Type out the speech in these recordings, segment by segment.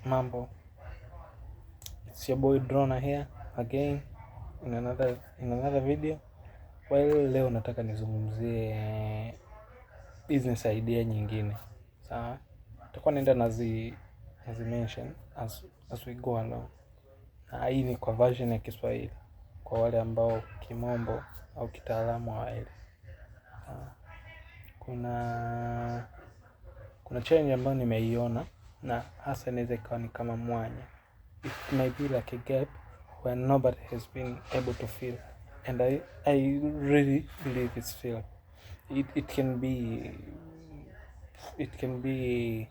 Mambo, it's your boy Drona here again in another video. Well, leo nataka nizungumzie business idea nyingine. Sawa, tutakuwa naenda nazi mention as we go along. Na hii ni kwa version ya Kiswahili kwa wale ambao kimombo au kitaalamu hawaelewi. Kuna challenge ambayo nimeiona na hasa inaweza ikawa ni kama mwanya. It might be like a gap where nobody has been able to fill, and I really believe it's filled. It can be it can be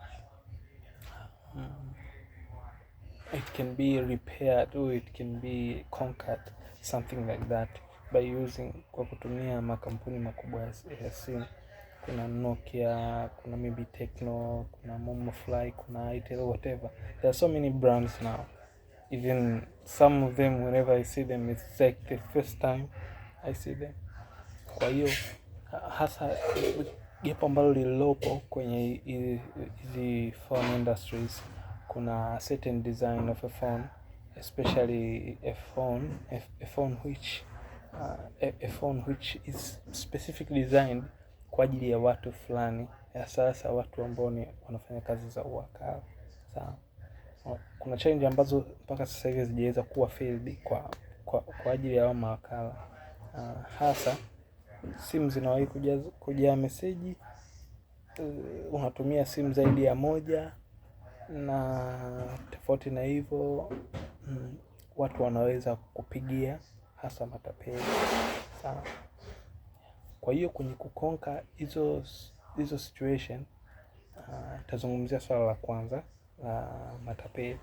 it can be repaired or it can be conquered, something like that, by using, kwa kutumia makampuni makubwa ya simu. Kuna Nokia, kuna maybe Tecno, kuna Momofly, kuna Itel, whatever. There are so many brands now. Even some of them, whenever I see them, it's like the first time I see them. Kwa hiyo hasa gap ambalo lililopo kwenye hizi phone industries, kuna certain design of a phone, especially a phone which is specifically designed kwa ajili ya watu fulani, ya sasa watu ambao ni wanafanya kazi za uwakala. Sawa, kuna challenge ambazo mpaka sasa hivi hazijaweza kuwa filled kwa ajili ya hao mawakala. Hasa simu zinawahi kujaa meseji, unatumia simu zaidi ya moja, na tofauti na hivyo, watu wanaweza kupigia, hasa matapeli. Sawa. Kwa hiyo kwenye kuconquer hizo situation, tazungumzia swala la kwanza la matapeli.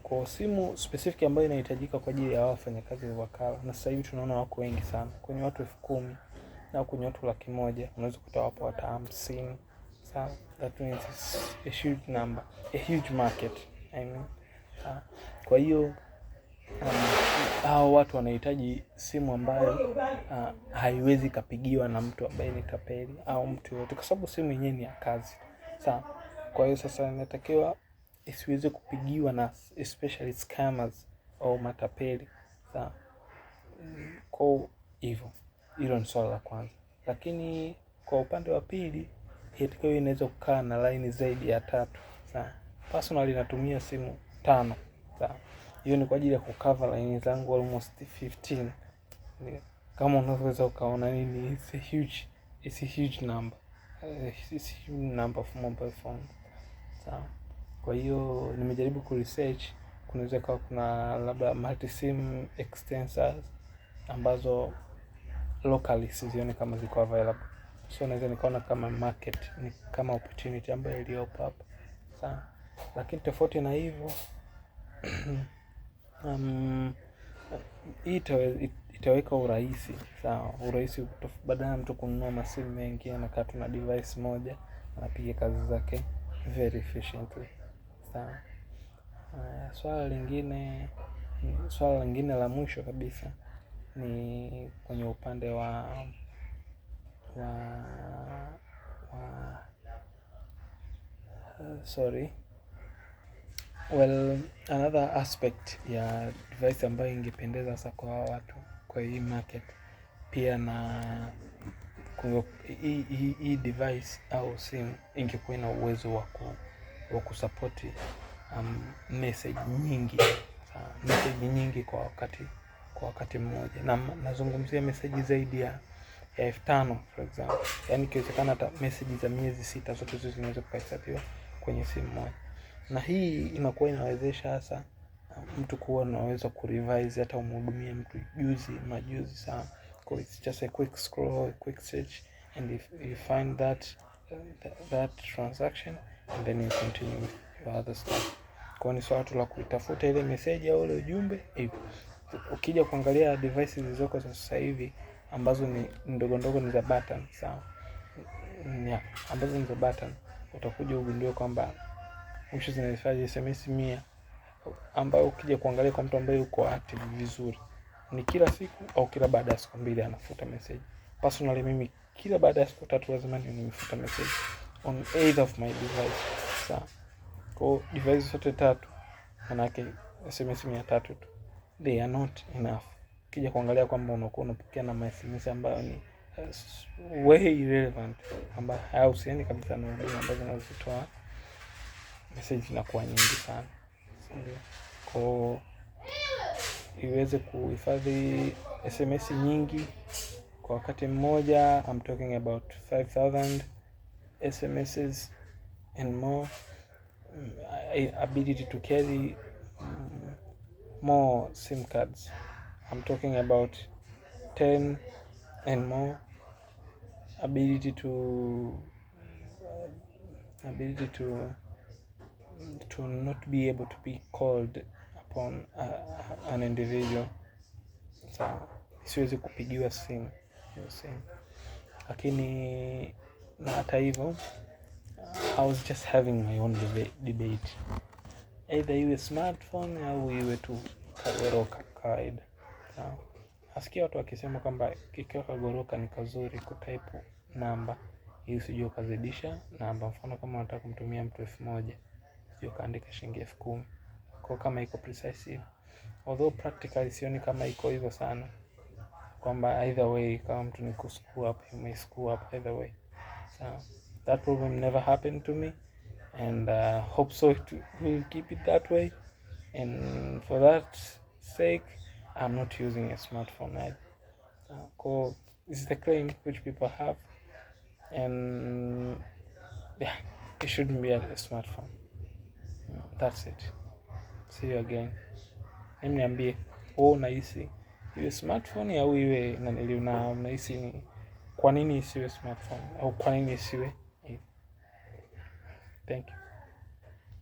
Kwa simu specific ambayo inahitajika kwa ajili ya wafanyakazi wa wakala, na sasa hivi tunaona wako wengi sana kwenye watu 10,000 na kwenye watu 100,000 unaweza kuta wapo hata 50. Sawa, that means it's a huge number, a huge market, I mean. Kwa hiyo hao watu wanahitaji simu ambayo haiwezi kapigiwa na mtu ambaye ni tapeli au mtu yoyote, kwa sababu simu yenyewe ni ya kazi. Sawa. Kwa hiyo sasa inatakiwa isiweze kupigiwa na especially scammers au matapeli. Sawa. Kwa hivyo hilo ni swala la kwanza, lakini kwa upande wa pili inatakiwa inaweza kukaa na laini zaidi ya tatu. Sawa. Personally natumia simu tano. Sawa. Hiyo ni kwa ajili ya kucover laini zangu almost 15. Kama unavyoweza ukaona nini, it's a huge number. It's a huge number of mobile phones. Sawa. Kwa hiyo nimejaribu kuresearch, kunaweza kuwa kuna labda multi sim extensors ambazo locally sizioni kama ziko available. So naweza nikaona kama market ni kama opportunity ambayo iliyopo hapa. Sawa. Lakini tofauti na hivyo, hii itaweka urahisi, sawa, urahisi badala ya mtu kununua masimu mengi, anakaa tu na device moja, anapiga kazi zake very efficiently. Sawa. Swala lingine la mwisho kabisa ni kwenye upande wa, sorry. Well, another aspect ya device ambayo ingependeza hasa kwa watu kwa hii market pia na hii device au simu ingekuwa ina uwezo wa kusupport message nyingi, message nyingi kwa wakati mmoja, na nazungumzia message zaidi ya 5,000 for example, yaani ikiwezekana hata message za miezi 6 zote hizo zinaweza kuhesabiwa kwenye simu moja, na hii inakuwa inawezesha hasa mtu kuwa unaweza kurevise hata umhudumie mtu juzi majuzi sana. Kwa it's just a quick scroll, a quick search, and if you find that transaction and then you continue with your other stuff. Kwa ni swala tu la kuitafuta ile message au ile ujumbe hivyo. Ukija kuangalia devices zilizoko sasa hivi ambazo ni ndogo ndogo, ni za button, sawa, yeah, ambazo ni za button, utakuja ugundue kwamba mwisho zinahifadhi SMS 100, ambayo ukija kuangalia kwa mtu ambaye yuko active vizuri ni kila siku au kila baada ya siku 2 anafuta message. Personally mimi kila baada ya siku 3 lazima niwe nimefuta message on either of my device. Sawa. Kwa device zote tatu Manake SMS 300 tu, they are not enough. Ukija kuangalia kwamba unakuwa unapokea na ma SMS ambayo ni way irrelevant, ambayo hayahusiani kabisa na huduma ambazo unazitoa, message zinakuwa nyingi sana, ndio kwa iweze kuhifadhi SMS nyingi kwa wakati mmoja. I'm talking about 5000 SMSs and more, ability to carry more SIM cards. I'm talking about 10 and more, ability to not be able to be called upon an individual. Sawa, siwezi kupigiwa simu hiyo simu, lakini na hata hivyo I was just having my own debate, either iwe smartphone au iwe tu kagoroka kawaida. Sawa, nasikia watu wakisema kwamba kikiwa kagoroka ni kazuri kutype namba ili usije ukazidisha namba. Mfano kama unataka kumtumia mtu 1000, usije ukaandika shilingi 10,000. Kwa kama iko precise hivyo, although practically sioni kama iko hivyo sana, kwamba either way kama mtu ni ku screw up, you may screw up either way. So that problem never happened to me and hope so it will keep it that way, and for that sake I'm not using a smartphone either. So it's the claim which people have, and yeah, it shouldn't be a smartphone. That's it. See you again. Hem, niambie wewe unahisi iwe smartphone au iwe nanili, una unahisi ni kwa nini isiwe smartphone au kwa nini isiwe hivi? Thank you.